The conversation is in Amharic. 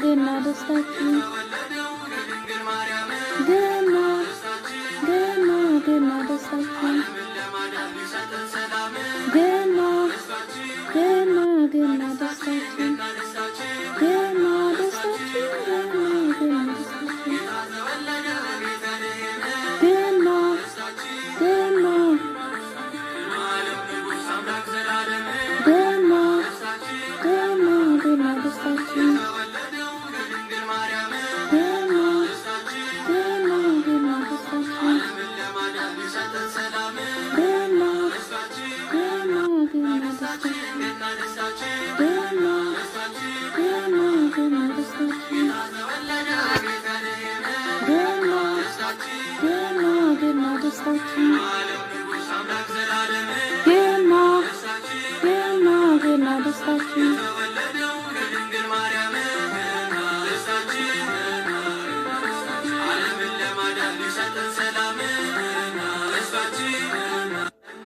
ገና ደስታችን፣ ገና ገና ገና ደስታችን፣ ገና ገና ገና ደስታችን፣ ገና ደስታችን፣ ገና ገና ደስታችን፣ ገና ገና ገና ገና ገና ደስታችን፣ ገና ገና ገና ደስታችን፣ ገና ገና ገና ደስታችን፣ ገና ገና ገና ደስታችን፣ ገና ገና ገና ደስታችን፣ ገና ገና ገና ደስታችን።